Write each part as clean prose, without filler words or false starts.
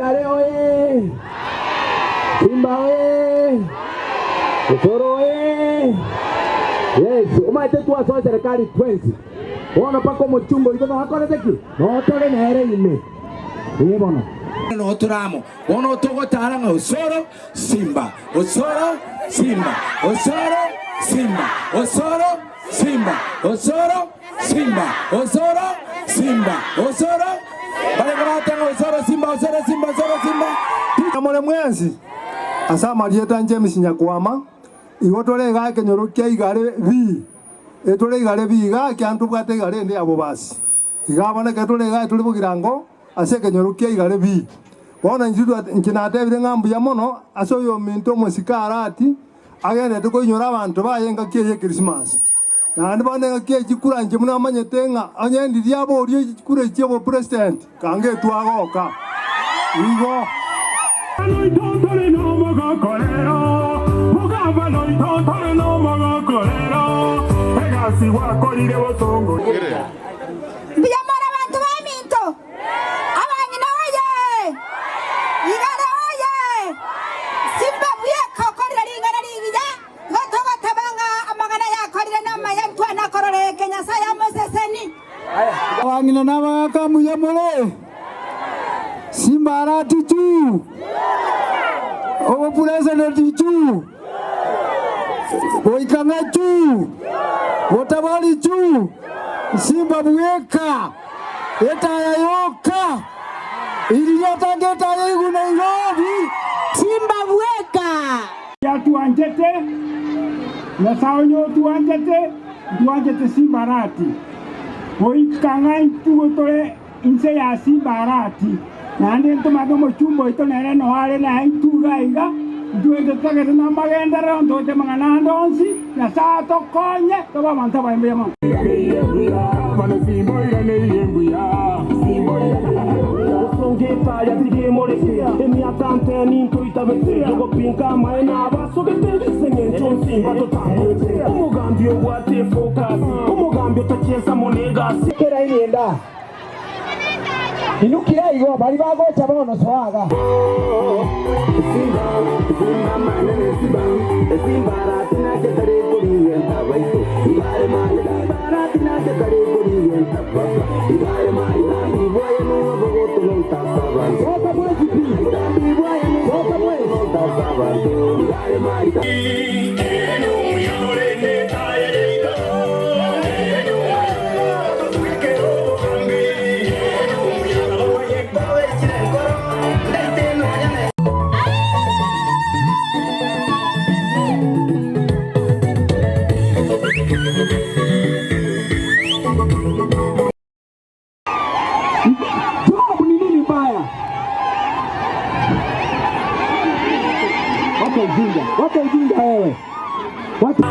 Igare oye! Simba oye! Osoro oye! Yes, omanyete twasoa eserekari twensi. Bono mpaka omochumba oito noakorete ki? Notore nere ime. Ee bono. Notore amo. Bono togotara ng'a Osoro Simba, Osoro Simba, Osoro Simba, Osoro Simba, Osoro Simba, Osoro Simba, Osoro Barenge bagoteba ng'a Osoro Simba, Osoro Simba, Osoro Simba. More mwensi, ase amarieta James Nyakwama, igo tore igaa ekenyoro kia Igare B. Etore Igare B igaa ekiagera ntobwate Igare ende ya Bobasi. Igaa bono ekero tore igaa tore bogirango ase ekenyoro kia Igare B. Bono inche inche natebire ng'a mbuya mono ase oyominto omosike Arati agenderete koinyora abanto baye engaki eye y'Ekrisimasi. Naende bono engaki eye chikura inche buna amanyete ng'a onye ndiria aborie chikura echi chi'obopresident, kanga etwagoka. Igo. Mbuya more abanto baminto, abang'ina oye! Igare oye! Simba bweka okorire ring'ana rigiya, igo togoteba ng'a amang'ana ayakorire namaya ntwana korora eke Nyasae amoseseni. Abang'ina na abagaaka mbuya more? Simba arati juu! Obopresidenti juu! Goika ng'a juu! Botabori juu! Simba bweka! Etaya yoka! Iriria tanga etaya igwe Nairobi! Simba bweka! Yatwanchete, Nyasae onye otwanchete, ntwanchete Simbarati. Goika ng'a intwe tore inse ya Simbarati, naende ntomanye omochumba oito nere noo are naye intwe iga iga, intwe ntotagete namagenderero, ntoche amang'ana ande onsi, Nyasae atokonye tobe abanto abaye mbuya mono. Kera inienda, inukire igo, baria bagocha bono soa iga. Soka mwensi pi, soka mwensi. Job ni nini mbaya? Wacha ujinga, wacha ujinga wewe. Wacha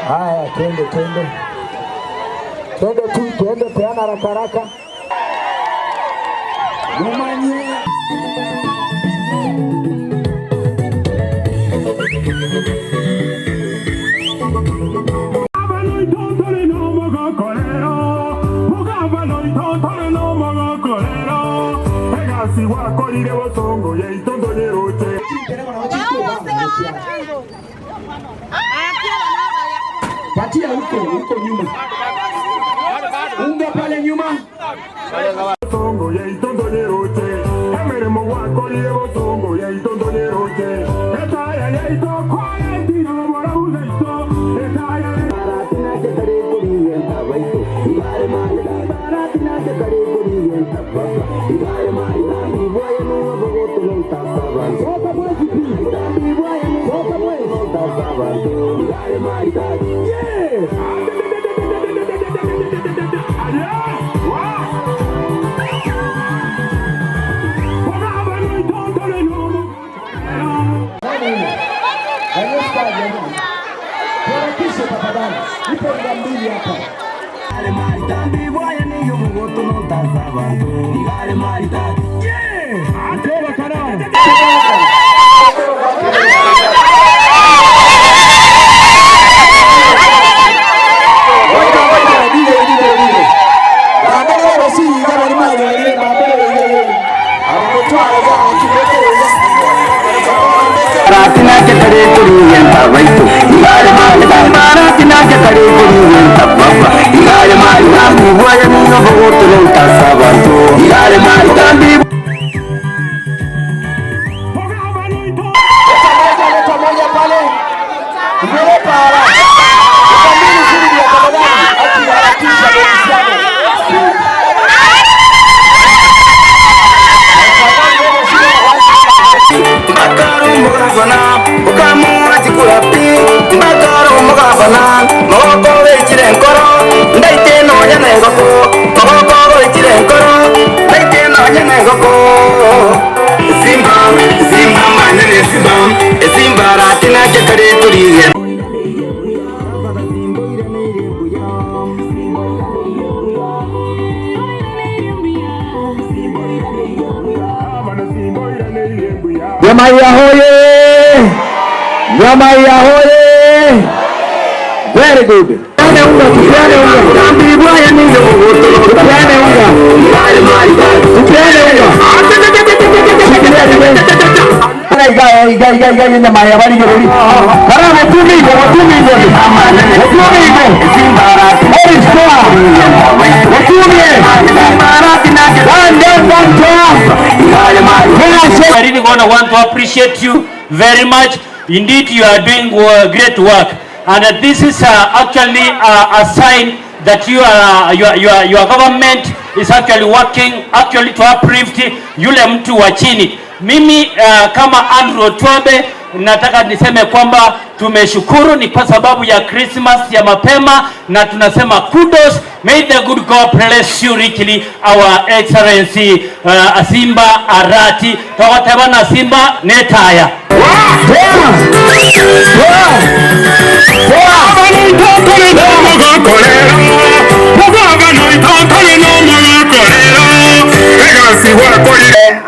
Haya, twende twende twende tu twende, peana haraka haraka, mumanye Patia huko huko nyuma, unga pale nyuma. Nyamaiya hoye! Nyamaiya hoye! Very good. Tupeane unga, tupeane unga. Tupeane unga. Tupeane unga. Iga iga iga iga Nyamaiya bari gereri. Bara mutumigo, mutumigo. Mutumigo. Orange toa. Mutumie. One down, one toa. I really gonna want to appreciate you very much. Indeed, you are doing great work, and this is actually a sign that you are, your, your government is actually working actually to uplift yule mtu wa chini. Mimi kama Andrew Otwambe nataka niseme kwamba tumeshukuru ni kwa sababu ya Christmas ya mapema, na tunasema kudos. May the good God bless you richly, our excellency Simba Arati togotebana Simba netaya.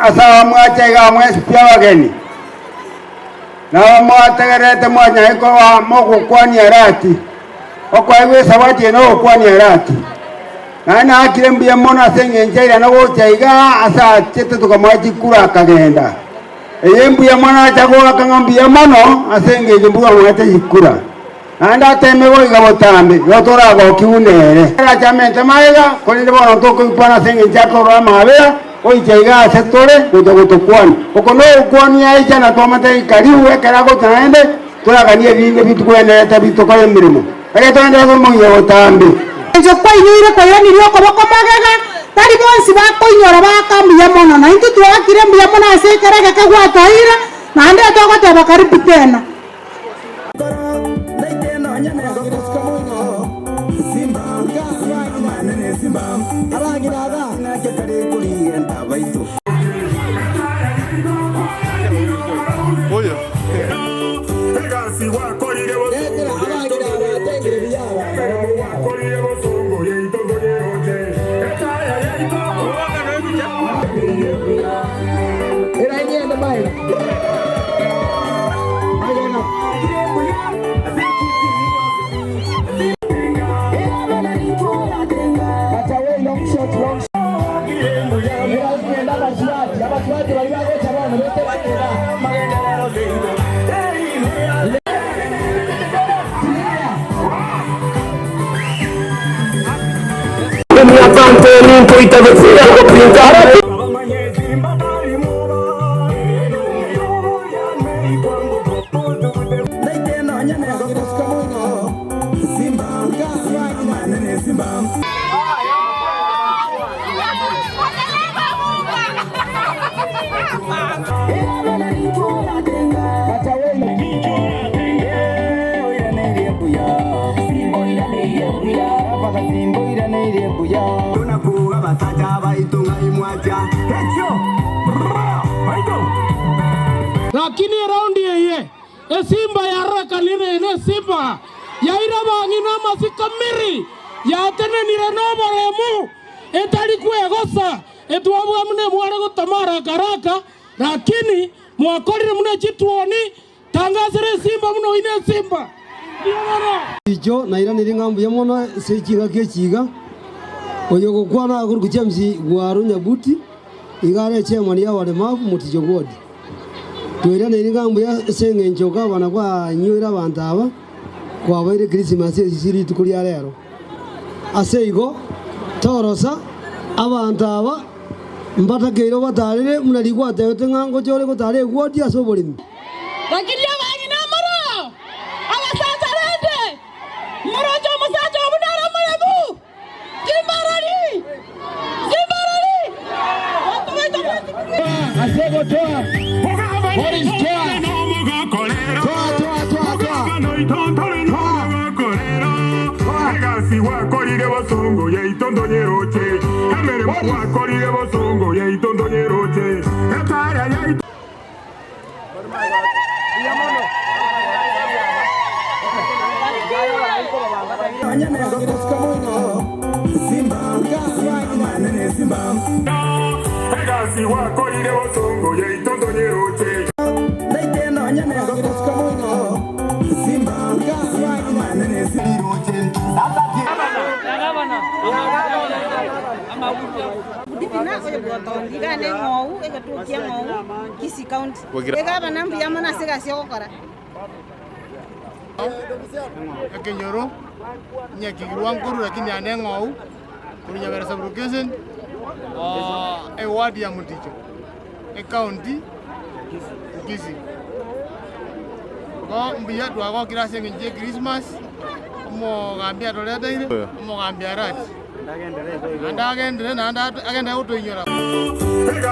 Asa mwachega mwesipia wageni nabo mwategerete mwanyaiko mogokwania rati okwaigwa esabati eye nogokwania rati naye naakire mbuya mono ase eng'encho eria nogocha iga ase achete tokamoa chikura akagenda eye mbuya mono acha goaka ng'a mbuya mono ase eng'encho mbuya mwaete chikura naende ateme goiga botambe igo toragokiwu nere arachamente maega korende bono tokoikwana ase eng'encho akorora amabera goicha iga ase tore gocha gotokwana oko nogokwania aicha na twamate karibu ekero agocha naende toraganie ebinge bitukwenerete bitokore emirimo eke toendere komoiya botambe Encho kwainyoire kwairanirie okoboko magega tari bonsi bakoinyora baka mbuya mono na intwe twakire mbuya mono ase ekere egeke gwatwaire naende togoteba karibu tena. Lakini raundi yeye Esimba yarorekanire nesimba, yaira abang'ina amasiko miri, yatenenire noboremu, etari kwegosa, etwabua buna emware gotama haraka haraka, lakini mwakorire buna chituoni, tangasera esimba buna oine esimba. Mbuya mono. Riicho nairaneri ng'a mbuya mono ase chingaki echi iga, oyo ogokwana akorokwa James Gwaru Nyabuti, iga are echairman y'abaremavu Moticho Ward. Twairaneri ng'a mbuya ase eng'encho gavana bwanyoire abanto aba kwabaire Christmas ase rituko ria rero. Ase igo, torosa, abanto aba mbatakeire obatarere buna rigwatebete ng'a ngocha ore gotara egwoti ase oboremi. Lakini abang'ina moroo, abasacha rende, moroche omosacha oo buna ere omoremu. Timbarori! Timbarori! Banto baito mwensi mbuya. Ase gotoa, Boris toa, toa toa toa toa, toa. Dibina oyo bw'otondi iga neng'ou, egetuo ki'eng'ou, Kisii County. Egabana mbuya mono ase egasi ogokora. Ekenyoro nyakigirwa nkoru lakini ane eng'ou korwa Nyabera sub-location eward ya Muticho ecounty Kisii. Igo mbuya twagokire ase eng'encho ya Christmas omogambi atoreteire omogambi Arati naende agenderere naende agenderere gotoinyora. Retera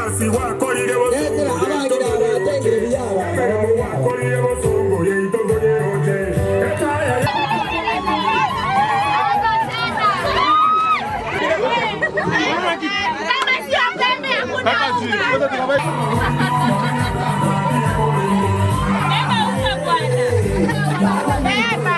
abang'ina aba atengire buya aba.